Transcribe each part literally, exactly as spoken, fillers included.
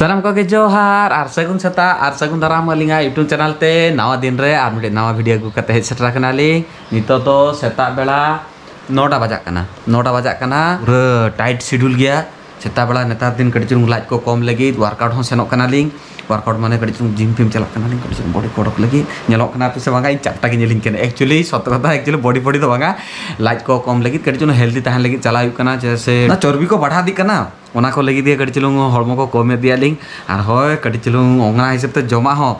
ᱥᱟᱱᱟᱢ ᱠᱚᱜᱮ ᱡᱚᱦᱟᱨ ᱟᱨ ᱥᱟᱹᱜᱩᱱ ᱥᱮᱛᱟᱜ ᱟᱨ ᱥᱟᱹᱜᱩᱱ ᱫᱟᱨᱟᱢ ᱟᱹᱞᱤᱧᱟᱜ YouTube ᱪᱮᱱᱮᱞ ᱛᱮ ᱱᱟᱣᱟ ᱫᱤᱱ ᱨᱮ ᱟᱨ ᱢᱤᱫᱴᱮᱱ ᱱᱟᱣᱟ ᱵᱷᱤᱰᱤᱭᱳ ᱟᱹᱜᱩ ᱠᱟᱛᱮ ᱦᱮᱡ ᱥᱮᱴᱮᱨ ᱟᱠᱟᱱᱟᱞᱤᱧ᱾ ᱱᱤᱛᱚᱜ ᱫᱚ ᱥᱮᱛᱟᱜ ᱵᱮᱲᱟ ᱱᱚᱴᱟ ᱵᱟᱡᱟᱜ ᱠᱟᱱᱟ, ᱱᱚᱴᱟ ᱵᱟᱡᱟᱜ ᱠᱟᱱᱟ᱾ ᱯᱩᱨᱟᱹ ᱴᱟᱭᱤᱴ ᱥᱤᱰᱩᱞ ᱜᱮᱭᱟ ᱥᱮᱛᱟᱜ ᱵᱮᱲᱟ᱾ ᱱᱮᱛᱟᱨ ᱫᱤᱱ ᱠᱟᱹᱴᱤᱡ ᱪᱩᱞᱩᱝ ᱞᱟᱡ ᱠᱚ ᱠᱚᱢ ᱞᱟᱹᱜᱤᱫ ᱣᱟᱨᱠᱟᱣᱩᱴ ᱦᱚᱸ ᱥᱮᱱᱚᱜ ᱠᱟᱱᱟᱞᱤᱧ᱾ ᱣᱟᱨᱠᱟᱣᱩᱴ ᱢᱟᱱᱮ ᱠᱟᱹᱴᱤᱡ ᱪᱩᱞᱩᱝ ᱡᱤᱢ ᱯᱷᱤᱢ ᱪᱟᱞᱟᱜ ᱠᱟᱱᱟᱞᱤᱧ, ᱠᱟᱹᱴᱤᱡ ᱪᱩᱞᱩᱝ ᱵᱚᱰᱤ ᱠᱚ ᱚᱰᱚᱠ ᱞᱟᱹᱜᱤᱫ᱾ ᱧᱮᱞᱚᱜ ᱠᱟᱱᱟ ᱯᱮ ᱥᱮ ᱵᱟᱝᱟ, ᱤᱧ ᱪᱟᱯᱴᱟ ᱜᱮ ᱧᱮᱞᱤᱧ ᱠᱟᱱᱟ᱾ ᱮᱠᱪᱩᱭᱮᱞᱤ ᱥᱚᱛ ᱠᱟᱛᱷᱟ, ᱮᱠᱪᱩᱭᱮᱞᱤ ᱵᱚᱰᱤ ᱯᱚᱰᱤ ᱫᱚ ᱵᱟᱝᱟ, ᱞᱟᱡ ᱠᱚ ᱠᱚᱢ ᱞᱟᱹᱜᱤᱫ, ᱠᱟᱹᱴᱤᱡ ᱪᱩᱞᱩᱝ ᱦᱮᱞᱫᱤ ᱛᱟᱦᱮᱱ ᱞᱟᱹᱜᱤᱫ ᱪᱟᱞᱟᱣ ᱦᱩᱭᱩᱜ ᱠᱟᱱᱟ᱾ ᱪᱮᱫᱟᱜ ᱥᱮ ᱚᱱᱟ ᱪᱚᱨᱵᱤ ᱠᱚ ᱵᱟᱲᱦᱟᱣ ᱤᱫᱤᱜ ᱠᱟᱱᱟ, ᱚᱱᱟ ᱠᱚ ᱞᱟᱹᱜᱤᱫ ᱜᱮ ᱠᱟᱹᱴᱤᱡ ᱪᱩᱞᱩᱝ ᱦᱚᱲᱢᱚ ᱠᱚ ᱠᱚᱢ ᱤᱫᱤᱭᱟᱜ ᱞᱤᱧ᱾ ᱟᱨ ᱦᱳᱭ, ᱠᱟᱹᱴᱤᱡ ᱪᱩᱞᱩᱝ ᱚᱱᱟ ᱦᱤᱥᱟᱹᱵ ᱛᱮ ᱡᱚᱢᱟᱜ ᱦᱚᱸ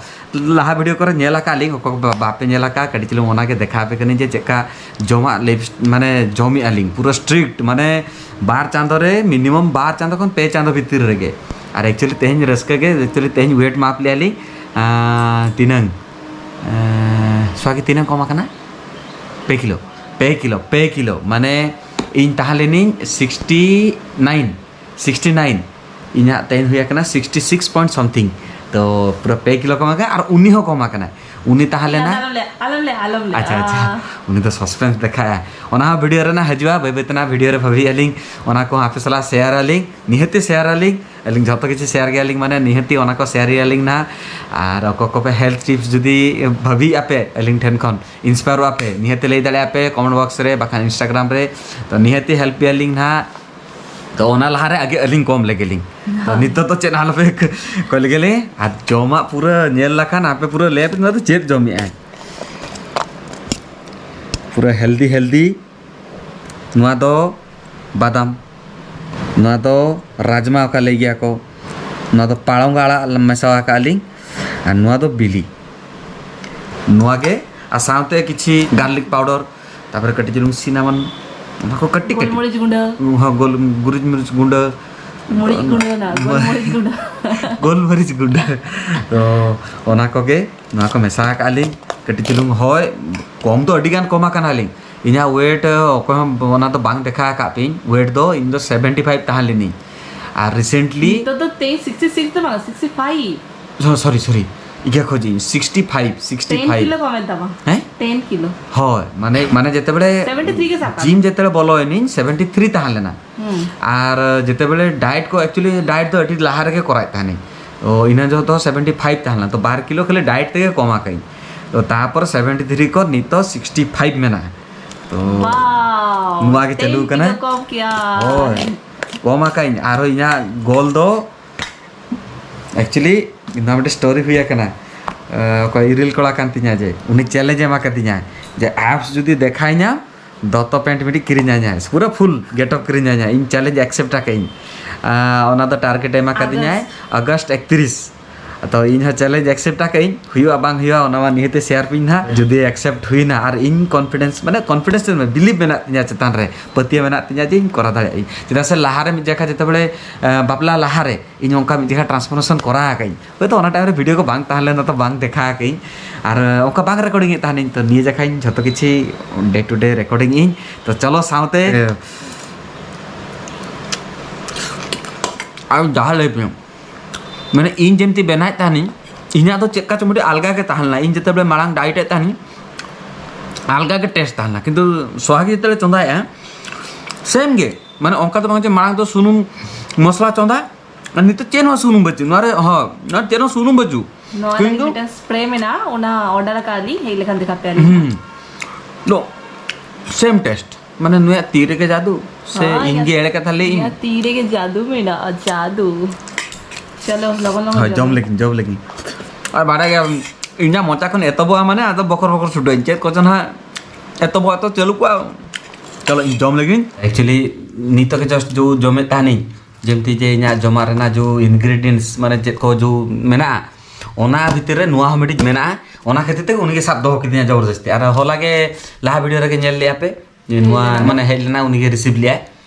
ᱞᱟᱦᱟ ᱵᱷᱤᱰᱤᱭᱳ ᱠᱚᱨᱮ ᱧᱮᱞ ᱟᱠᱟᱫ ᱞᱤᱧ, ᱚᱠᱚᱭ ᱠᱚ ᱵᱟᱯᱮ ᱧᱮᱞ ᱟᱠᱟᱫ, ᱠᱟᱹᱴᱤᱡ ᱪᱩᱞᱩᱝ ᱚᱱᱟ ᱜᱮ ᱫᱮᱠᱷᱟᱣ ᱟᱯᱮ ᱠᱟᱹᱱᱟᱹᱧ ᱡᱮ ᱪᱮᱫᱠᱟ ᱡᱚᱢᱟᱜ ᱞᱤᱯᱥ-, ᱢᱟᱱᱮ ᱡᱚᱢᱮᱜᱼᱟ ᱞᱤᱧ ᱯᱩᱨᱟᱹ ᱥᱴᱨᱤᱠᱴ, ᱢᱟᱱᱮ ᱵᱟᱨ ᱪᱟᱸᱫᱳ ᱨᱮ ᱢᱤᱱᱤᱢᱟᱢ ᱵᱟᱨ ᱪᱟᱸᱫᱳ ᱠᱷᱚᱱ ᱯᱮ ᱪᱟᱸᱫᱳ ᱵᱷᱤᱛᱤᱨ ᱨᱮᱜᱮ᱾ ᱟᱨ ᱮᱠᱪᱩᱭᱮᱞᱤ ᱛᱮᱦᱮᱧ ᱨᱟᱹᱥᱠᱟᱹ ᱜᱮ, ᱮᱠᱪᱩᱭᱮᱞᱤ ᱛᱮᱦᱮᱧ ᱣᱮᱴ ᱢᱟᱯ ᱞᱮᱜᱼᱟ ᱞᱤᱧ, ᱟᱸ, ᱛᱤᱱᱟᱹᱝ, ᱟᱸ, ᱥᱚᱣᱟᱜᱤ ᱛᱤᱱᱟᱹᱝ ᱠᱚᱢ ᱟᱠᱟᱱᱟ? ᱯᱮ ᱠᱤᱞᱳ, ᱯᱮ ᱠᱤᱞᱳ, ᱯᱮ ᱠᱤᱞᱳ, ᱢᱟᱱᱮ ᱤᱧ ᱛᱟᱦᱮᱸ ᱞᱮᱱᱤᱧ ᱥᱤᱠᱥᱴᱤ ᱱᱟᱭᱤᱱ, ᱥᱤᱠᱥᱴᱤ ᱱᱟᱭᱤᱱ᱾ ᱤᱧᱟᱹᱜ ᱛᱮᱦᱮᱧ ᱦᱩᱭ ᱟᱠᱟᱱᱟ ᱥᱤᱠᱥᱴᱤ ᱥᱤᱠᱥ ᱯᱚᱭᱮᱱᱴ ᱥᱚᱢᱛᱷᱤᱝ᱾ ᱛᱚ ᱯᱩᱨᱟᱹ ᱯᱮ ᱠᱤᱞᱳ ᱠᱚᱢ ᱟᱠᱟᱱᱟ, ᱟᱨ ᱩᱱᱤ ᱦᱚᱸ ᱠᱚᱢ ᱟᱠᱟᱱᱟ᱾ ᱩᱱᱤ ᱛᱟᱦᱮᱸ ᱞᱮᱱᱟ, ᱟᱞᱚᱢ ᱞᱟᱹᱭᱟ, ᱟᱞᱚᱢ ᱞᱟᱹᱭᱟ, ᱟᱞᱚᱢ ᱞᱟᱹᱭᱟ᱾ ᱟᱪᱪᱷᱟ, ᱟᱪᱪᱷᱟ, ᱩᱱᱤ ᱫᱚ ᱥᱟᱥᱯᱮᱱᱥ ᱫᱮᱠᱷᱟᱜᱼᱟ᱾ ᱚᱱᱟ ᱦᱚᱸ ᱵᱷᱤᱰᱤᱭᱳ ᱨᱮᱱᱟᱜ ᱦᱤᱡᱩᱜᱼᱟ, ᱵᱟᱹᱭ ᱵᱟᱹᱭ ᱛᱮ ᱱᱟᱜ ᱵᱷᱤᱰᱤᱭᱳ ᱨᱮ ᱵᱷᱟᱵᱤᱭᱮᱫᱼᱟ ᱞᱤᱧ, ᱚᱱᱟ ᱠᱚᱦᱚᱸ ᱟᱯᱮ ᱥᱟᱞᱟᱜ ᱥᱮᱭᱟᱨ ᱟᱞᱤᱧ, ᱱᱤᱦᱟᱹᱛᱤ ᱥᱮᱭᱟᱨ ᱟᱞᱤᱧ᱾ ᱟᱹᱞᱤᱧ ᱡᱷᱚᱛᱚ ᱠᱤᱪᱷᱩ ᱥᱮᱭᱟᱨ ᱜᱮᱭᱟᱞᱤᱧ, ᱢᱟᱱᱮ ᱱᱤᱦᱟᱹᱛᱤ ᱚᱱᱟ ᱠᱚ ᱥᱮᱭᱟᱨ ᱜᱮᱭᱟᱞᱤᱧ ᱱᱟᱦᱟᱜ᱾ ᱟᱨ ᱚᱠᱚᱭ ᱠᱚᱯᱮ ᱦᱮᱞᱛᱷ ᱴᱤᱯᱥ ᱡᱩᱫᱤ ᱵᱷᱟᱵᱤᱭᱮᱫᱼᱟ ᱯᱮ, ᱟᱹᱞᱤᱧ ᱴᱷᱮᱱ ᱠᱷᱚᱱ ᱤᱱᱥᱯᱟᱭᱟᱨᱚᱜᱼᱟ ᱯᱮ, ᱱᱤᱦᱟᱹᱛᱤ ᱞᱟᱹᱭ ᱫᱟᱲᱮᱭᱟᱜᱼᱟ ᱯᱮ ᱠᱚᱢᱮᱱᱴ ᱵᱚᱠᱥ ᱨᱮ, ᱵᱟᱠᱷᱟᱱ ᱤᱱᱥᱴᱟᱜᱨᱟᱢ ᱨᱮ᱾ ᱛᱚ ᱱᱤᱦᱟᱹᱛᱤ ᱦᱮᱞᱯ ᱯᱮᱭᱟᱞᱤᱧ ᱱᱟᱦᱟᱜ᱾ ᱛᱚ ᱚᱱᱟ ᱞᱟᱦᱟᱨᱮ ᱟᱜᱮ ᱟᱹᱞᱤᱧ ᱠᱚᱢ ᱞᱮᱜᱮ ᱞᱤᱧ᱾ ᱛᱚ ᱦᱳᱭ᱾ ᱱᱤᱛᱚᱜ ᱫᱚ ᱪᱮᱫ ᱟᱞᱚᱯᱮ ᱠᱚᱭ ᱞᱮᱜᱮ ᱞᱤᱧ, ᱟᱨ ᱡᱚᱢᱟᱜ ᱯᱩᱨᱟᱹ ᱧᱮᱞ ᱞᱮᱠᱷᱟᱱ ᱟᱯᱮ ᱯᱩᱨᱟᱹ ᱞᱟᱹᱭ ᱟᱯᱮ ᱱᱚᱣᱟ ᱫᱚ ᱪᱮᱫ ᱡᱚᱢᱮᱜᱼᱟᱭ᱾ ᱯᱩᱨᱟᱹ ᱦᱮᱞᱫᱤ ᱦᱮᱞᱫᱤ᱾ ᱱᱚᱣᱟ ᱫᱚ ᱵᱟᱫᱟᱢ, ᱱᱚᱣᱟ ᱫᱚ ᱨᱟᱡᱽᱢᱟ ᱚᱠᱟ ᱞᱟᱹᱭ ᱜᱮᱭᱟ ᱠᱚ, ᱱᱚᱣᱟ ᱫᱚ ᱯᱟᱲᱚᱝ ᱟᱲᱟᱜ ᱢᱮᱥᱟ ᱟᱠᱟᱫ ᱞᱤᱧ, ᱟᱨ ᱱᱚᱣᱟ ᱫᱚ ᱵᱤᱞᱤ᱾ ᱱᱚᱣᱟ ᱜᱮ, ᱟᱨ ᱥᱟᱶᱛᱮ ᱠᱤᱪᱷᱤ ᱜᱟᱨᱞᱤᱠ ᱯᱟᱣᱰᱟᱨ, ᱛᱟᱨᱯᱚᱨᱮ ᱠᱟᱹᱴᱤᱡ ᱪᱩᱞᱩᱝ ᱥᱤᱱᱟᱢᱚᱱ, ᱚᱱᱟ ᱠᱚ ᱠᱟᱹᱴᱤᱡ ᱠᱟᱹᱴᱤᱡ᱾ ᱜᱳᱞᱢᱚᱨᱤᱪ ᱜᱩᱸᱰᱟᱹ᱾ ᱦᱚᱸ, ᱜᱳᱞ-, ᱜᱩᱨᱤᱡ ᱢᱚᱨᱤᱪ ᱜᱩᱸᱰᱟᱹ᱾ ᱢᱚᱨᱤᱪ ᱜᱩᱸᱰᱟᱹ ᱱᱟ, ᱜᱳᱞᱢᱚᱨᱤᱪ ᱜᱩᱸᱰᱟᱹ᱾ ᱜᱳᱞᱢᱚᱨᱤᱪ ᱜᱩᱸᱰᱟᱹ᱾ ᱛᱚ ᱚᱱᱟ ᱠᱚᱜᱮ, ᱱᱚᱣᱟ ᱠᱚ ᱢᱮᱥᱟ ᱟᱠᱟᱫ ᱞᱤᱧ ᱠᱟᱹᱴᱤᱡ ᱪᱩᱞᱩᱝ᱾ ᱦᱳᱭ, ᱠᱚᱢ ᱫᱚ ᱟᱹᱰᱤ ᱜᱟᱱ ᱠᱚᱢ ᱟᱠᱟᱱᱟ ᱞᱤᱧ᱾ ᱤᱧᱟᱹᱜ ᱣᱮᱴ, ᱚᱠᱚᱭ ᱦᱚᱸ ᱚᱱᱟ ᱫᱚ ᱵᱟᱝ ᱫᱮᱠᱷᱟ ᱟᱠᱟᱫ ᱯᱮᱭᱟᱹᱧ᱾ ᱣᱮᱴ ᱫᱚ ᱤᱧ ᱫᱚ ᱥᱮᱵᱷᱮᱱᱴᱤ ᱯᱷᱟᱭᱤᱵᱷ ᱛᱟᱦᱮᱸ ᱞᱤᱱᱟᱹᱧ᱾ ᱟᱨ ᱨᱤᱥᱮᱱᱴᱞᱤ ᱱᱤᱛᱚᱜ ᱫᱚ ᱛᱮᱭᱤᱥ, ᱥᱤᱠᱥᱴᱤ ᱥᱤᱠᱥ ᱫᱚ ᱵᱟᱝ, ᱥᱤᱠᱥᱴᱤ ᱯᱷᱟᱭᱤᱵᱷ᱾ ᱥᱚ-, ᱥᱚᱨᱤ, ᱥᱚᱨᱤ᱾ ᱤᱭᱟᱹ ᱠᱷᱚᱡᱤᱧ ᱥᱤᱠᱥᱴᱤ ᱯᱷᱟᱭᱤᱵᱷ ᱥᱤᱠᱥᱴᱤ ᱴᱮᱱ ᱯᱷᱟᱭᱤᱵᱷ ᱠᱤᱞᱳ ᱠᱚᱢᱮᱱ ᱛᱟᱢᱟ᱾ ᱦᱮᱸ? ᱴᱮᱱ ᱠᱤᱞᱳ᱾ ᱦᱳᱭ, ᱢᱟᱱᱮ ᱢᱟᱱᱮ ᱡᱮᱛᱮᱵᱮᱲᱮ ᱥᱮᱵᱷᱮᱱᱴᱤ ᱛᱷᱨᱤ ᱜᱮ ᱥᱟᱵ ᱠᱟᱜ ᱡᱤᱢ ᱡᱮᱛᱮᱵᱮᱲᱮ ᱵᱚᱞᱚᱭᱮᱱᱤᱧ ᱥᱮᱵᱷᱮᱱᱴᱤ ᱛᱷᱨᱤ ᱛᱟᱦᱮᱸ ᱞᱮᱱᱟ᱾ ᱦᱩᱸ᱾ ᱟᱨ ᱡᱮᱛᱮᱵᱮᱲᱮ ᱰᱟᱭᱮᱴ ᱠᱚ, actually ᱰᱟᱭᱮᱴ ᱫᱚ ᱟᱹᱰᱤ ᱞᱟᱦᱟ ᱨᱮᱜᱮ ᱠᱚᱨᱟᱣᱮᱫ ᱛᱟᱦᱮᱱᱤᱧ᱾ ᱛᱚ ᱤᱱᱟᱹ ᱡᱚᱦᱚᱜ ᱫᱚ ᱥᱮᱵᱷᱮᱱᱴᱤ ᱯᱷᱟᱭᱤᱵᱷ ᱛᱟᱦᱮᱸ ᱞᱮᱱᱟ, ᱛᱚ ᱵᱟᱨ ᱠᱤᱞᱳ ᱠᱷᱟᱹᱞᱤ ᱰᱟᱭᱮᱴ ᱛᱮᱜᱮ ᱠᱚᱢ ᱟᱠᱟᱫᱟᱹᱧ᱾ ᱛᱚ ᱛᱟᱨᱯᱚᱨ ᱥᱮᱵᱷᱮᱱᱴᱤ ᱛᱷᱨᱤ ᱠᱷᱚᱱ ᱱᱤᱛᱚᱜ ᱥᱤᱠᱥᱴᱤ ᱯᱷᱟᱭᱤᱵᱷ ᱢᱮᱱᱟᱜᱼᱟ᱾ ᱛᱚ ᱵᱟᱣ, ᱱᱚᱣᱟ ᱜᱮ ᱪᱟᱹᱞᱩ ᱴᱮᱱ ᱠᱟᱱᱟ᱾ ᱠᱤᱞᱳ ᱠᱚᱢ ᱠᱮᱭᱟ᱾ ᱦᱳᱭ, ᱠᱚᱢ ᱟᱠᱟᱫᱟᱹᱧ᱾ ᱟᱨᱦᱚᱸ ᱤᱧᱟᱹᱜ ᱜᱳᱞ ᱫᱚ, actually ᱤᱧ ᱫᱚ ᱢᱤᱫᱴᱮᱱ ᱥᱴᱳᱨᱤ ᱦᱩᱭ ᱟᱠᱟᱱᱟ᱾ ᱮ, ᱚᱠᱚᱭ ᱤᱨᱤᱞ ᱠᱚᱲᱟ ᱠᱟᱱ ᱛᱤᱧᱟ, ᱡᱮ ᱩᱱᱤ ᱪᱮᱞᱮᱧᱡᱽ ᱮ ᱮᱢᱟ ᱠᱟᱫᱤᱧᱟ ᱡᱮ ᱟᱯᱥ ᱡᱩᱫᱤ ᱫᱮᱠᱷᱟᱭᱤᱧᱟ, ᱫᱚᱛᱚ ᱯᱮᱱᱴ ᱢᱤᱫᱴᱤᱡ ᱠᱤᱨᱤᱧ ᱟᱹᱧᱟᱭ, ᱯᱩᱨᱟᱹ ᱯᱷᱩᱞ ᱜᱮᱴᱚᱯ ᱠᱤᱨᱤᱧ ᱟᱹᱧᱟᱭ᱾ ᱤᱧ ᱪᱮᱞᱮᱧᱡᱽ ᱮᱠᱥᱮᱯᱴ ᱟᱠᱟᱫᱟᱹᱧ᱾ ᱟ, ᱚᱱᱟ ᱫᱚ ᱴᱟᱨᱜᱮᱴ ᱮ ᱮᱢᱟ ᱠᱟᱫᱤᱧᱟᱭ ᱟᱜᱚᱥᱴ ᱮᱠᱛᱨᱤᱥ᱾ ᱛᱚ ᱤᱧ ᱦᱚᱸ ᱪᱮᱞᱮᱧᱡᱽ ᱮᱠᱥᱮᱯᱴ ᱟᱠᱟᱫᱟᱹᱧ, ᱦᱩᱭᱩᱜᱼᱟ ᱵᱟᱝ ᱦᱩᱭᱩᱜᱼᱟ ᱚᱱᱟ ᱢᱟ ᱱᱤᱦᱟᱹᱛ ᱥᱮᱭᱟᱨ ᱯᱤᱧ ᱱᱟᱦᱟᱜ᱾ ᱡᱩᱫᱤ ᱮᱠᱥᱮᱯᱴ ᱦᱩᱭᱱᱟ ᱟᱨ ᱤᱧ ᱠᱚᱱᱯᱷᱤᱰᱮᱱᱥ, ᱢᱟᱱᱮ ᱠᱚᱱᱯᱷᱤᱰᱮᱱᱥ ᱵᱤᱞᱤᱵᱷ ᱢᱮᱱᱟᱜ ᱛᱤᱧᱟ ᱪᱮᱛᱟᱱ ᱨᱮ, ᱯᱟᱹᱛᱭᱟᱹᱣ ᱢᱮᱱᱟᱜ ᱛᱤᱧᱟ ᱡᱮ ᱤᱧ ᱠᱚᱨᱟᱣ ᱫᱟᱲᱮᱭᱟᱜ ᱟᱹᱧ᱾ ᱪᱮᱫᱟᱜ ᱥᱮ ᱞᱟᱦᱟᱨᱮ ᱢᱤᱫ ᱡᱚᱠᱷᱟ ᱡᱮᱛᱮ ᱵᱮᱲᱮ, ᱮ, ᱵᱟᱯᱞᱟ ᱞᱟᱦᱟᱨᱮ ᱤᱧ ᱚᱱᱠᱟ ᱢᱤᱫ ᱡᱚᱠᱷᱟ ᱴᱨᱟᱱᱥᱯᱷᱚᱨᱢᱮᱥᱚᱱ ᱠᱚᱨᱟᱣ ᱟᱠᱟᱫᱟᱹᱧ᱾ ᱦᱳᱭᱛᱳ ᱚᱱᱟ ᱴᱟᱭᱤᱢ ᱨᱮ ᱵᱷᱤᱰᱤᱭᱳ ᱠᱚ ᱵᱟᱝ ᱛᱟᱦᱮᱸ ᱞᱮᱱᱟ, ᱛᱚ ᱵᱟᱝ ᱫᱮᱠᱷᱟᱣ ᱟᱠᱟᱫᱟᱹᱧ᱾ ᱟᱨ ᱚᱱᱠᱟ ᱵᱟᱝ ᱨᱮᱠᱚᱨᱰᱤᱝ ᱮᱫ ᱛᱟᱦᱮᱱᱤᱧ, ᱛᱚ ᱱᱤᱭᱟᱹ ᱡᱚᱠᱷᱟᱧ ᱡᱷᱚᱛᱚ ᱠᱤᱪᱷᱩ ᱰᱮ ᱴᱩ ᱰᱮ ᱨᱮᱠᱚᱨᱰᱤᱝ ᱤᱧ᱾ ᱛᱚ ᱪᱚᱞᱚ ᱥᱟᱶᱛᱮ, ᱟᱨ ᱡᱟᱦᱟᱸ ᱞᱟᱹᱭ ᱯᱮ, ᱢᱟᱱᱮ ᱤᱧ ᱡᱮᱢᱛᱤ ᱵᱮᱱᱟᱣᱮᱫ ᱛᱟᱦᱮᱱᱤᱧ, ᱤᱧᱟᱹᱜ ᱫᱚ ᱪᱮᱫ ᱠᱟ ᱪᱚ ᱢᱤᱫᱴᱤᱡ ᱟᱞᱜᱟ ᱜᱮ ᱛᱟᱦᱮᱸ ᱞᱮᱱᱟ᱾ ᱤᱧ ᱡᱮᱛᱮ ᱵᱮᱲᱮ ᱢᱟᱲᱟᱝ ᱰᱟᱭᱮᱴ ᱮᱫ ᱛᱟᱦᱮᱱᱤᱧ, ᱟᱞᱜᱟ ᱜᱮ ᱴᱮᱥᱴ ᱛᱟᱦᱮᱸ ᱞᱮᱱᱟ, ᱠᱤᱱᱛᱩ ᱥᱚᱣᱟ ᱜᱷᱤ ᱡᱮᱛᱮ ᱵᱮᱲᱮ ᱪᱚᱸᱫᱟᱭᱮᱫᱼᱟ, ᱥᱮᱢ ᱜᱮ᱾ ᱢᱟᱱᱮ ᱚᱱᱠᱟ ᱫᱚ ᱵᱟᱝ ᱡᱮ ᱢᱟᱲᱟᱝ ᱫᱚ ᱥᱩᱱᱩᱢ ᱢᱚᱥᱞᱟ ᱪᱚᱸᱫᱟ, ᱟᱨ ᱱᱤᱛᱚᱜ ᱪᱮᱫ ᱦᱚᱸ ᱥᱩᱱᱩᱢ ᱵᱟᱹᱪᱩᱜ, ᱱᱚᱣᱟ ᱨᱮ, ᱦᱚᱸ, ᱱᱚᱣᱟ ᱪᱮᱫ ᱦᱚᱸ ᱥᱩᱱᱩᱢ ᱵᱟᱹᱪᱩᱜ᱾ ᱱᱚᱣᱟ ᱠᱤᱱᱛᱩ ᱞᱟᱹᱜᱤᱫ ᱢᱤᱫᱴᱟᱝ ᱥᱯᱨᱮ ᱢᱮᱱᱟᱜᱼᱟ, ᱚᱱᱟ ᱚᱨᱰᱟᱨ ᱟᱠᱟᱫ ᱞᱤᱧ, ᱦᱮᱡ ᱞᱮᱠᱷᱟᱱ ᱫᱮᱠᱷᱟ ᱯᱮᱭᱟ ᱞᱤᱧ᱾ ᱦᱩᱸ᱾ ᱫᱚ ᱥᱮᱢ ᱴᱮᱥᱴ, ᱢᱟᱱᱮ ᱱᱩᱭᱟᱜ ᱛᱤ ᱨᱮᱜᱮ ᱡᱟᱫᱩ, ᱥᱮ ᱦᱳᱭ, ᱤᱧ ᱜᱮ ᱤᱧᱟᱹᱜ ᱮᱲᱮ ᱠᱟᱛᱷᱟ ᱞᱟᱹᱭ ᱤᱧ? ᱤᱧᱟᱹᱜ ᱛᱤ ᱨᱮᱜᱮ ᱡᱟᱫᱩ ᱢᱮᱱᱟᱜᱼᱟ, ᱡᱟᱫᱩ᱾ ᱪᱚᱞᱚ, ᱞᱚᱜᱚᱱ ᱞᱚᱜᱚᱱ ᱦᱳᱭ, ᱡᱚᱢ ᱞᱮᱜᱤᱧ, ᱡᱚᱢ ᱞᱮᱜᱤᱧ᱾ ᱟᱨ ᱵᱟᱰᱟᱭ ᱜᱮᱭᱟᱢ, ᱤᱧᱟᱹᱜ ᱢᱚᱪᱟ ᱠᱷᱚᱱ ᱮᱛᱚᱦᱚᱵᱚᱜᱼᱟ, ᱢᱟᱱᱮ ᱟᱫᱚ ᱵᱚᱠᱚᱨ ᱵᱚᱠᱚᱨ ᱪᱷᱩᱴᱟᱹᱜ ᱟᱹᱧ, ᱪᱮᱫ ᱠᱚᱪᱚ ᱱᱟᱦᱟᱜ ᱮᱛᱚᱦᱚᱵᱚᱜᱼᱟ, ᱛᱚ ᱪᱟᱹᱞᱩ ᱠᱚᱜᱼᱟ᱾ ᱪᱚᱞᱚ, ᱤᱧ ᱡᱚᱢ ᱞᱮᱜᱤᱧ᱾ Actually ᱱᱤᱛᱚᱜ ᱜᱮ just ᱡᱚ ᱡᱚᱢᱮᱫ ᱛᱟᱦᱮᱱᱤᱧ, ᱡᱮᱢᱛᱤ ᱡᱮ ᱤᱧᱟᱹᱜ ᱡᱚᱢᱟᱜ ᱨᱮᱱᱟᱜ ᱡᱚ ingredients, ᱢᱟᱱᱮ ᱪᱮᱫ ᱠᱚ ᱡᱚ ᱢᱮᱱᱟᱜᱼᱟ, ᱚᱱᱟ ᱵᱷᱤᱛᱤᱨ ᱨᱮ ᱱᱚᱣᱟ ᱦᱚᱸ ᱢᱤᱫᱴᱤᱡ ᱢᱮᱱᱟᱜᱼᱟ᱾ ᱚᱱᱟ ᱠᱷᱟᱹᱛᱤᱨ ᱛᱮ ᱩᱱᱤ ᱜᱮ ᱥᱟᱵ ᱫᱚᱦᱚ ᱠᱤᱫᱤᱧᱟ ᱡᱚᱵᱚᱨᱫᱚᱥᱛᱤ᱾ ᱟᱨ ᱦᱚᱞᱟ ᱜᱮ ᱞᱟᱦᱟ ᱵᱷᱤᱰᱤᱭᱳ ᱨᱮᱜᱮ ᱧᱮᱞ ᱞᱮᱜᱼᱟ ᱯᱮ, ᱡᱮ ᱱᱚᱣᱟ ᱦᱮᱸ᱾ ᱢᱟᱱᱮ ᱦᱮᱡ ᱞᱮᱱᱟ, ᱩᱱᱤ ᱜᱮ ᱨᱤᱥᱤᱵᱷ ᱞᱮᱜᱼᱟᱭ,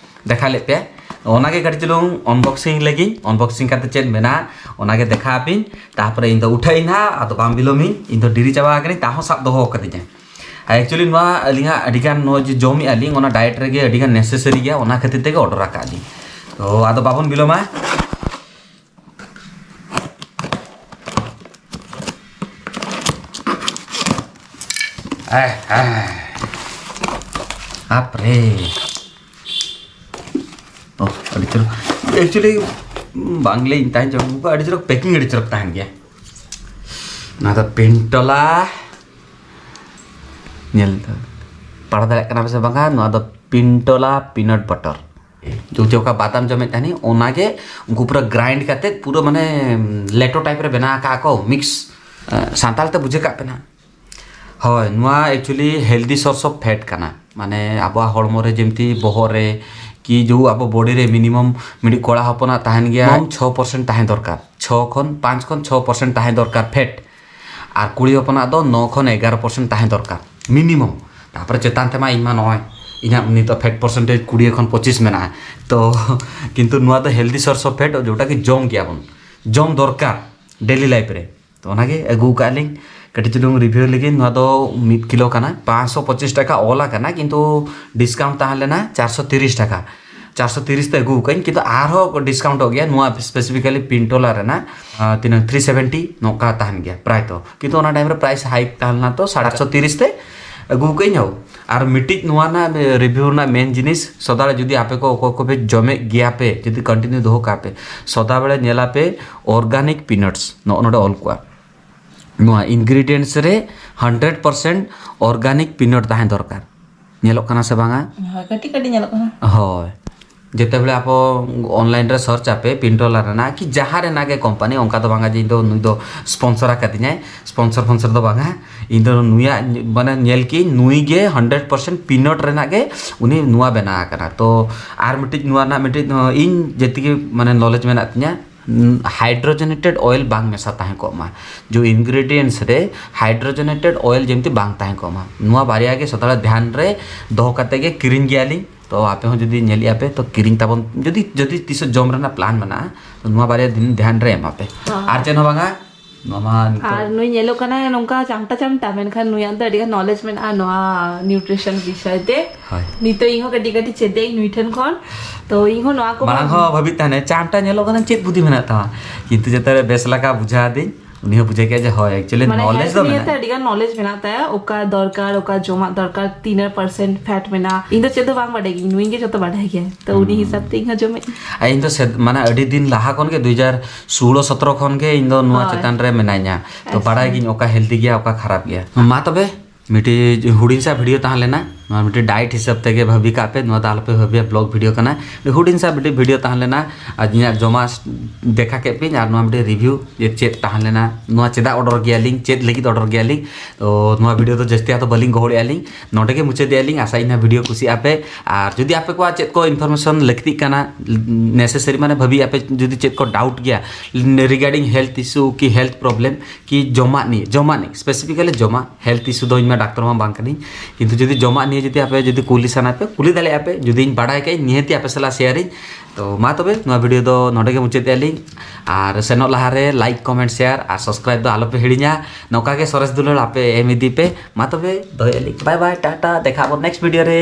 ᱫᱮᱠᱷᱟ ᱞᱮᱫ ᱯᱮᱭᱟ᱾ ᱚᱱᱟ ᱜᱮ ᱠᱟᱹᱴᱤᱡ ᱪᱩᱞᱩᱝ unboxing ᱞᱮᱜᱤᱧ, unboxing ᱠᱟᱛᱮ ᱪᱮᱫ ᱢᱮᱱᱟᱜᱼᱟ ᱚᱱᱟ ᱜᱮ ᱫᱮᱠᱷᱟ ᱟᱯᱮᱧ᱾ ᱛᱟᱨᱯᱚᱨᱮ ᱤᱧ ᱫᱚ ᱩᱴᱷᱟᱹᱜ ᱤᱧ ᱦᱟᱸᱜ, ᱟᱫᱚ ᱵᱟᱝ ᱵᱤᱞᱚᱢᱤᱧ, ᱤᱧ ᱫᱚ ᱰᱮᱨᱤ ᱪᱟᱵᱟ ᱟᱠᱟᱱᱟᱹᱧ, ᱛᱟᱦᱚᱸ ᱥᱟᱵ ᱫᱚᱦᱚ ᱠᱟᱫᱤᱧᱟ᱾ ᱟᱨ actually ᱱᱚᱣᱟ ᱟᱹᱞᱤᱧᱟᱜ ᱟᱹᱰᱤ ᱜᱟᱱ ᱱᱚᱜᱼᱚᱭ ᱡᱮ ᱡᱚᱢᱮᱜᱼᱟ ᱞᱤᱧ, ᱚᱱᱟ ᱰᱟᱭᱮᱴ ᱨᱮᱜᱮ ᱟᱹᱰᱤ ᱜᱟᱱ ᱱᱮᱥᱮᱥᱟᱨᱤ ᱜᱮᱭᱟ, ᱚᱱᱟ ᱠᱷᱟᱹᱛᱤᱨ ᱛᱮᱜᱮ ᱚᱰᱟᱨ ᱟᱠᱟᱫ ᱞᱤᱧ᱾ ᱛᱚ ᱟᱫᱚ ᱵᱟᱵᱚᱱ ᱵᱤᱞᱚᱢᱟ᱾ ᱦᱮᱸ, ᱦᱮᱸ᱾ ᱦᱟᱯ ᱨᱮ᱾ ᱚ, ᱟᱹᱰᱤ ᱪᱚᱨᱚᱠ᱾ Actually, ᱵᱟᱝ ᱞᱟᱹᱭ ᱛᱟᱦᱮᱸ ᱡᱚᱢ ᱠᱚ, ᱟᱹᱰᱤ ᱪᱚᱨᱚᱠ packing, ᱟᱹᱰᱤ ᱪᱚᱨᱚᱠ ᱛᱟᱦᱮᱱ ᱜᱮᱭᱟ᱾ ᱱᱚᱣᱟ ᱫᱚ ᱯᱤᱱᱴᱚᱞᱟ, ᱧᱮᱞ ᱫᱚ, ᱯᱟᱲᱦᱟᱣ ᱫᱟᱲᱮᱭᱟᱜ ᱠᱟᱱᱟ ᱯᱮ ᱥᱮ ᱵᱟᱝᱟ? ᱱᱚᱣᱟ ᱫᱚ ᱯᱤᱱᱴᱚᱞᱟ peanut butter᱾ ᱡᱮ ᱚᱠᱟ ᱵᱟᱫᱟᱢ ᱡᱚᱢᱮᱫ ᱛᱟᱦᱮᱱᱤᱧ, ᱚᱱᱟᱜᱮ ᱩᱱᱠᱩ ᱯᱩᱨᱟᱹ grind ᱠᱟᱛᱮ ᱯᱩᱨᱟᱹ ᱢᱟᱱᱮ ᱞᱮᱴᱚ type ᱨᱮ ᱵᱮᱱᱟᱣ ᱟᱠᱟᱫ ᱠᱚ, mix᱾ ᱥᱟᱱᱛᱟᱲ ᱛᱮ ᱵᱩᱡᱷᱟᱹᱣ ᱠᱟᱜ ᱯᱮ ᱱᱟᱦᱟᱜ᱾ ᱦᱳᱭ, ᱱᱚᱣᱟ actually healthy source of fat ᱠᱟᱱᱟ᱾ ᱢᱟᱱᱮ ᱟᱵᱚᱣᱟᱜ ᱦᱚᱲᱢᱚ ᱨᱮ ᱡᱮᱢᱛᱤ ᱵᱚᱦᱚᱜ ᱨᱮ ᱠᱤ ᱡᱮ ᱟᱵᱚ body ᱨᱮ minimum ᱢᱤᱫᱴᱤᱡ ᱠᱚᱲᱟ ᱦᱚᱯᱚᱱᱟᱜ ᱛᱟᱦᱮᱱ ᱜᱮᱭᱟ ᱪᱷᱚ percent ᱛᱟᱦᱮᱸ ᱫᱚᱨᱠᱟᱨ, ᱪᱷᱚ ᱠᱷᱚᱱ ᱯᱟᱸᱪ ᱠᱷᱚᱱ ᱪᱷᱚ percent ᱛᱟᱦᱮᱸ ᱫᱚᱨᱠᱟᱨ fat᱾ ᱟᱨ ᱠᱩᱲᱤ ᱦᱚᱯᱚᱱᱟᱜ ᱫᱚ ᱱᱚ ᱠᱷᱚᱱ ᱮᱜᱟᱨᱚ percent ᱛᱟᱦᱮᱸ ᱫᱚᱨᱠᱟᱨ minimum᱾ ᱛᱟᱨᱯᱚᱨᱮ ᱪᱮᱛᱟᱱ ᱛᱮᱢᱟ ᱤᱧ ᱢᱟ ᱱᱚᱜᱼᱚᱭ ᱤᱧᱟᱹᱜ ᱱᱤᱛᱚᱜ fat percentage ᱠᱩᱲᱤ ᱠᱷᱚᱱ ᱯᱚᱸᱪᱤᱥ ᱢᱮᱱᱟᱜᱼᱟ᱾ ᱛᱚ ᱠᱤᱱᱛᱩ ᱱᱚᱣᱟ ᱫᱚ healthy source of fat, ᱡᱚᱴᱟ ᱠᱤ ᱡᱚᱢ ᱜᱮᱭᱟᱵᱚᱱ, ᱡᱚᱢ ᱫᱚᱨᱠᱟᱨ daily life ᱨᱮ᱾ ᱛᱚ ᱚᱱᱟᱜᱮ ᱟᱹᱜᱩ ᱟᱠᱟᱫ ᱞᱤᱧ ᱠᱟᱹᱴᱤᱡ ᱪᱩᱞᱩᱝ review ᱞᱟᱹᱜᱤᱫ᱾ ᱱᱚᱣᱟ ᱫᱚ ᱢᱤᱫ ᱠᱤᱞᱳ ᱠᱟᱱᱟ, ᱯᱟᱸᱪᱥᱚ ᱯᱚᱸᱪᱤᱥ ᱴᱟᱠᱟ ᱚᱞ ᱟᱠᱟᱱᱟ, ᱠᱤᱱᱛᱩ discount ᱛᱟᱦᱮᱸ ᱞᱮᱱᱟ ᱪᱟᱨᱥᱚ ᱛᱤᱨᱤᱥ ᱴᱟᱠᱟ᱾ ᱪᱟᱨᱥᱚ ᱛᱤᱨᱤᱥ ᱛᱮ ᱟᱹᱜᱩ ᱟᱠᱟᱫᱟᱹᱧ, ᱠᱤᱱᱛᱩ ᱟᱨᱦᱚᱸ discountᱚᱜ ᱜᱮᱭᱟ᱾ ᱱᱚᱣᱟ specifically ᱯᱤᱱᱴᱚᱞᱟ ᱨᱮᱱᱟᱜ, ᱟᱸ, ᱛᱤᱱᱟᱹᱜ three seventy ᱱᱚᱝᱠᱟ ᱛᱟᱦᱮᱱ ᱜᱮᱭᱟ ᱯᱨᱟᱭ ᱛᱚ, ᱠᱤᱱᱛᱩ ᱚᱱᱟ time ᱨᱮ price high ᱛᱟᱦᱮᱸ ᱞᱮᱱᱟ, ᱛᱚ ᱥᱟᱲᱮ ᱪᱟᱨᱥᱚ ᱛᱤᱨᱤᱥ ᱛᱮ ᱟᱹᱜᱩ ᱟᱠᱟᱫᱟᱹᱧ᱾ ᱦᱳ, ᱟᱨ ᱢᱤᱫᱴᱤᱡ ᱱᱚᱣᱟ ᱨᱮᱱᱟᱜ review ᱨᱮᱱᱟᱜ main ᱡᱤᱱᱤᱥ, ᱥᱚᱫᱟ ᱨᱮ ᱡᱩᱫᱤ ᱟᱯᱮ ᱠᱚ ᱚᱠᱚᱭ ᱠᱚᱯᱮ ᱡᱚᱢᱮᱫ ᱜᱮᱭᱟ ᱯᱮ, ᱡᱩᱫᱤ continue ᱫᱚᱦᱚ ᱠᱟᱜ ᱯᱮ, ᱥᱚᱫᱟ ᱵᱮᱲᱟ ᱧᱮᱞᱟᱯᱮ organic peanuts ᱱᱚᱜᱼᱚ ᱱᱚᱰᱮ ᱚᱞ ᱠᱚᱜᱼᱟ᱾ ᱱᱚᱣᱟ ingredients ᱨᱮ hundred percent organic peanut ᱛᱟᱦᱮᱸ ᱫᱚᱨᱠᱟᱨ᱾ ᱧᱮᱞᱚᱜ ᱠᱟᱱᱟ ᱥᱮ ᱵᱟᱝᱟ? ᱦᱳᱭ, ᱠᱟᱹᱴᱤᱡ ᱠᱟᱹᱴᱤᱡ ᱧᱮᱞᱚᱜ ᱠᱟᱱᱟ᱾ ᱦᱳᱭ, ᱡᱮᱛᱮ ᱵᱮᱲᱮ ᱟᱵᱚ online ᱨᱮ search ᱟᱯᱮ ᱯᱤᱱᱴᱚᱞᱟ ᱨᱮᱱᱟᱜ ᱠᱤ ᱡᱟᱦᱟᱸ ᱨᱮᱱᱟᱜ ᱜᱮ company, ᱚᱱᱠᱟ ᱫᱚ ᱵᱟᱝᱟ ᱡᱮ ᱤᱧ ᱫᱚ ᱱᱩᱭ ᱫᱚ sponsor ᱟᱠᱟᱫᱤᱧᱟᱭ, sponsor ᱯᱷᱚᱱᱥᱚᱨ ᱫᱚ ᱵᱟᱝᱟ᱾ ᱤᱧ ᱫᱚ ᱱᱩᱭᱟᱜ ᱢᱟᱱᱮ ᱧᱮᱞ ᱠᱤᱧ, ᱱᱩᱭ ᱜᱮ hundred percent peanut ᱨᱮᱱᱟᱜ ᱜᱮ ᱩᱱᱤ ᱱᱚᱣᱟ ᱵᱮᱱᱟᱣ ᱟᱠᱟᱱᱟ᱾ ᱛᱚ ᱟᱨ ᱢᱤᱫᱴᱤᱡ ᱱᱚᱣᱟ ᱨᱮᱱᱟᱜ ᱢᱤᱫᱴᱤᱡ, ᱤᱧ ᱡᱮᱛᱤᱜᱮ ᱢᱟᱱᱮ knowledge ᱢᱮᱱᱟᱜ ᱛᱤᱧᱟ, hydrogenated oil ᱵᱟᱝ ᱢᱮᱥᱟ ᱛᱟᱦᱮᱸ ᱠᱚᱜ ᱢᱟ, ᱡᱮ ingredients ᱨᱮ hydrogenated oil ᱡᱮᱢᱛᱤ ᱵᱟᱝ ᱛᱟᱦᱮᱸ ᱠᱚᱜ ᱢᱟ᱾ ᱱᱚᱣᱟ ᱵᱟᱨᱭᱟ ᱜᱮ ᱥᱚᱫᱟ ᱫᱷᱮᱭᱟᱱ ᱨᱮ ᱫᱚᱦᱚ ᱠᱟᱛᱮ ᱜᱮ ᱠᱤᱨᱤᱧ ᱜᱮᱭᱟᱞᱤᱧ᱾ ᱛᱚ ᱟᱯᱮ ᱦᱚᱸ ᱡᱩᱫᱤ ᱧᱮᱞᱮᱜᱼᱟ ᱯᱮ, ᱛᱚ ᱠᱤᱨᱤᱧ ᱛᱟᱵᱚᱱ, ᱡᱩᱫᱤ, ᱡᱩᱫᱤ ᱛᱤᱥ ᱡᱚᱢ ᱨᱮᱱᱟᱜ plan ᱢᱮᱱᱟᱜᱼᱟ, ᱛᱚ ᱱᱚᱣᱟ ᱵᱟᱨᱭᱟ ᱫᱤᱱ ᱫᱷᱮᱭᱟᱱ ᱨᱮ ᱮᱢᱟ ᱯᱮ᱾ ᱦᱚᱸ᱾ ᱟᱨ ᱪᱮᱫ ᱦᱚᱸ ᱵᱟᱝᱟ, ᱱᱚᱣᱟ ᱢᱟ ᱱᱤᱛᱚᱜ ᱟᱨ ᱱᱩᱭ ᱧᱮᱞᱚᱜ ᱠᱟᱱᱟᱭ ᱱᱚᱝᱠᱟ ᱪᱟᱢᱴᱟ ᱪᱟᱢᱴᱟ, ᱢᱮᱱᱠᱷᱟᱱ ᱱᱩᱭᱟᱜ ᱫᱚ ᱟᱹᱰᱤ ᱜᱟᱱ knowledge ᱢᱮᱱᱟᱜᱼᱟ ᱱᱚᱣᱟ nutrition ᱵᱤᱥᱚᱭ ᱛᱮ᱾ ᱦᱳᱭ᱾ ᱱᱤᱛᱚᱜ ᱤᱧ ᱦᱚᱸ ᱠᱟᱹᱴᱤᱡ ᱠᱟᱹᱴᱤᱡ ᱪᱮᱫ ᱟᱹᱧ ᱱᱩᱭ ᱴᱷᱮᱱ ᱠᱷᱚᱱ᱾ ᱛᱚ ᱤᱧ ᱦᱚᱸ ᱱᱚᱣᱟ ᱠᱚ ᱢᱟᱲᱟᱝ ᱦᱚᱸ ᱵᱷᱟᱵᱤᱛ ᱛᱟᱦᱮᱱᱟ, ᱪᱟᱢᱴᱟ ᱧᱮᱞᱚᱜ ᱠᱟᱱᱟ, ᱪᱮᱫ ᱵᱩᱫᱷᱤ ᱢᱮᱱᱟᱜ ᱛᱟᱢᱟ? ᱠᱤᱱᱛᱩ ᱡᱚᱛᱚ ᱨᱮ ᱵᱮᱥ ᱞᱮᱠᱟ ᱵᱩᱡᱷᱟᱹᱣ ᱟᱫᱤᱧ᱾ ᱩᱱᱤ ᱦᱚᱸ ᱵᱩᱡᱷᱟᱹᱣ ᱠᱮᱫᱟ ᱡᱮ ᱦᱳᱭ, actually ᱢᱟᱱᱮ knowledge ᱦᱮᱞᱛᱷ ᱫᱚ ᱱᱤᱭᱮᱛᱮ ᱢᱮᱱᱟᱜᱼᱟ᱾ ᱟᱹᱰᱤ ᱜᱟᱱ ᱱᱚᱞᱮᱡᱽ ᱢᱮᱱᱟᱜ ᱛᱟᱭᱟ, ᱚᱠᱟ ᱫᱚᱨᱠᱟᱨ, ᱚᱠᱟ ᱡᱚᱢᱟᱜ ᱫᱚᱨᱠᱟᱨ, ᱛᱤᱱᱟᱹᱜ ᱯᱟᱨᱥᱮᱱᱴ ᱯᱷᱮᱴ ᱢᱮᱱᱟᱜᱼᱟ᱾ ᱤᱧ ᱫᱚ ᱪᱮᱫ ᱫᱚ ᱵᱟᱝ ᱵᱟᱰᱟᱭ ᱜᱤᱭᱟᱹᱧ, ᱱᱩᱭ ᱜᱮ ᱡᱚᱛᱚ ᱵᱟᱰᱟᱭ ᱜᱮᱭᱟ, ᱛᱚ ᱩᱱᱤ ᱦᱤᱥᱟᱹᱵ ᱛᱮ ᱤᱧ ᱦᱚᱸ ᱡᱚᱢᱮᱫ᱾ ᱟᱨ ᱤᱧ ᱫᱚ ᱥᱮᱫ ᱢᱟᱱᱮ ᱟᱹᱰᱤ ᱫᱤᱱ ᱞᱟᱦᱟ ᱠᱷᱚᱱ ᱜᱮ ᱫᱩ ᱦᱟᱡᱟᱨ ᱥᱳᱞᱳ ᱥᱚᱛᱨᱚ ᱠᱷᱚᱱ ᱜᱮ ᱤᱧ ᱫᱚ ᱱᱚᱣᱟ ᱦᱳᱭ᱾ ᱪᱮᱛᱟᱱ ᱨᱮ ᱢᱮᱱᱟᱧᱟ, ᱛᱚ ᱟᱪᱪᱷᱟ᱾ ᱵᱟᱲᱟᱭ ᱜᱤᱧ ᱚᱠᱟ ᱦᱮᱞᱫᱤ ᱜᱮᱭᱟ, ᱚᱠᱟ ᱠᱷᱟᱨᱟᱯ ᱜᱮᱭᱟ᱾ ᱢᱟ ᱛᱚᱵᱮ ᱢᱤᱫᱴᱤᱡ ᱦᱩᱰᱤᱧ ᱥᱟ ᱵᱷᱤᱰᱤᱭᱳ ᱛᱟᱦᱮᱸ ᱞᱮᱱᱟ, ᱱᱚᱣᱟ ᱢᱤᱫᱴᱤᱡ ᱰᱟᱭᱮᱴ ᱦᱤᱥᱟᱹᱵ ᱛᱮᱜᱮ ᱵᱷᱟᱹᱵᱤ ᱠᱟᱜ ᱯᱮ, ᱱᱚᱣᱟ ᱫᱚ ᱟᱞᱚᱯᱮ ᱵᱷᱟᱹᱵᱤᱭᱟ ᱵᱞᱚᱜ ᱵᱷᱤᱰᱤᱭᱳ ᱠᱟᱱᱟ᱾ ᱦᱩᱰᱤᱧ ᱥᱟ ᱢᱤᱫᱴᱤᱡ ᱵᱷᱤᱰᱤᱭᱳ ᱛᱟᱦᱮᱸ ᱞᱮᱱᱟ, ᱟᱨ ᱤᱧᱟᱹᱜ ᱡᱚᱢᱟᱜ ᱫᱮᱠᱷᱟ ᱠᱮᱫ ᱯᱮᱭᱟᱹᱧ, ᱟᱨ ᱱᱚᱣᱟ ᱢᱤᱫᱴᱤᱡ ᱨᱤᱵᱷᱤᱭᱩ ᱡᱮ ᱪᱮᱫ ᱛᱟᱦᱮᱸ ᱞᱮᱱᱟ, ᱱᱚᱣᱟ ᱪᱮᱫᱟᱜ ᱚᱰᱟᱨ ᱜᱮᱭᱟᱞᱤᱧ, ᱪᱮᱫ ᱞᱟᱹᱜᱤᱫ ᱚᱰᱟᱨ ᱜᱮᱭᱟᱞᱤᱧ᱾ ᱛᱚ ᱱᱚᱣᱟ ᱵᱷᱤᱰᱤᱭᱳ ᱫᱚ ᱡᱟᱹᱥᱛᱤ ᱟᱫᱚ ᱵᱟᱹᱞᱤᱧ ᱜᱚᱦᱚᱲᱮᱜᱼᱟ ᱞᱤᱧ, ᱱᱚᱰᱮ ᱜᱮ ᱢᱩᱪᱟᱹᱫᱮᱜᱼᱟ ᱞᱤᱧ᱾ ᱟᱥᱟᱭᱟᱹᱧ ᱱᱚᱣᱟ ᱵᱷᱤᱰᱤᱭᱳ ᱠᱩᱥᱤᱜ ᱟᱯᱮ, ᱟᱨ ᱡᱩᱫᱤ ᱟᱯᱮ ᱠᱚᱣᱟᱜ ᱪᱮᱫ ᱠᱚ ᱤᱱᱯᱷᱚᱨᱢᱮᱥᱚᱱ ᱞᱟᱹᱠᱛᱤᱜ ᱠᱟᱱᱟ, ᱱᱮᱥᱮᱥᱟᱨᱤ ᱢᱟᱱᱮ ᱵᱷᱟᱹᱵᱤ ᱟᱯᱮ ᱡᱩᱫᱤ ᱪᱮᱫ ᱠᱚ ᱰᱟᱣᱩᱴ ᱜᱮᱭᱟ ᱨᱤᱜᱟᱨᱰᱤᱝ ᱦᱮᱞᱛᱷ ᱤᱥᱩ ᱠᱤ ᱦᱮᱞᱛᱷ ᱯᱨᱚᱵᱞᱮᱢ ᱠᱤ ᱡᱚᱢᱟᱜ ᱱᱤᱭᱮ, ᱡᱚᱢᱟᱜ ᱱᱤᱭᱮ ᱥᱯᱮᱥᱤᱯᱷᱤᱠᱟᱞᱤ ᱡᱚᱢᱟᱜ, ᱦᱮᱞᱛᱷ ᱤᱥᱩ ᱫᱚ ᱤᱧ ᱢᱟ ᱰᱟᱠᱛᱟᱨ ᱢᱟ ᱵᱟᱝ ᱠᱟᱹᱱᱟᱹᱧ, ᱠᱤᱱᱛᱩ ᱡᱩᱫᱤ ᱡᱚᱢᱟᱜ ᱱᱤᱭᱮ ᱡᱩᱫᱤ ᱟᱯᱮ ᱡᱩᱫᱤ ᱠᱩᱞᱤ ᱥᱟᱱᱟ ᱯᱮ, ᱠᱩᱞᱤ ᱫᱟᱲᱮᱭᱟᱜᱼᱟ ᱯᱮ, ᱡᱩᱫᱤ ᱤᱧ ᱵᱟᱲᱟᱭ ᱠᱟᱜ ᱤᱧ ᱱᱤᱦᱟᱹᱛᱤ ᱟᱯᱮ ᱥᱟᱞᱟᱜ ᱥᱮᱭᱟᱨᱤᱧ᱾ ᱛᱚ ᱢᱟ ᱛᱚᱵᱮ ᱱᱚᱣᱟ ᱵᱷᱤᱰᱤᱭᱳ ᱫᱚ ᱱᱚᱰᱮ ᱜᱮ ᱢᱩᱪᱟᱹᱫᱮᱜᱼᱟ ᱞᱤᱧ, ᱟᱨ ᱥᱮᱱᱚᱜ ᱞᱟᱦᱟᱨᱮ ᱞᱟᱭᱤᱠ, ᱠᱚᱢᱮᱱᱴ, ᱥᱮᱭᱟᱨ ᱟᱨ ᱥᱟᱵᱥᱠᱨᱟᱭᱤᱵ ᱫᱚ ᱟᱞᱚᱯᱮ ᱦᱤᱲᱤᱧᱟ᱾ ᱱᱚᱝᱠᱟ ᱜᱮ ᱥᱚᱨᱮᱥ ᱫᱩᱞᱟᱹᱲ ᱟᱯᱮ ᱮᱢ ᱤᱫᱤ ᱯᱮ᱾ ᱢᱟ ᱛᱚᱵᱮ ᱫᱚᱦᱚᱭᱮᱫᱼᱟ ᱞᱤᱧ, ᱵᱟᱭ ᱵᱟᱭ, ᱴᱟᱴᱟ, ᱫᱮᱠᱷᱟ ᱟᱵᱚᱱ ᱱᱮᱠᱥᱴ ᱵᱷᱤᱰᱤᱭᱳ ᱨᱮ᱾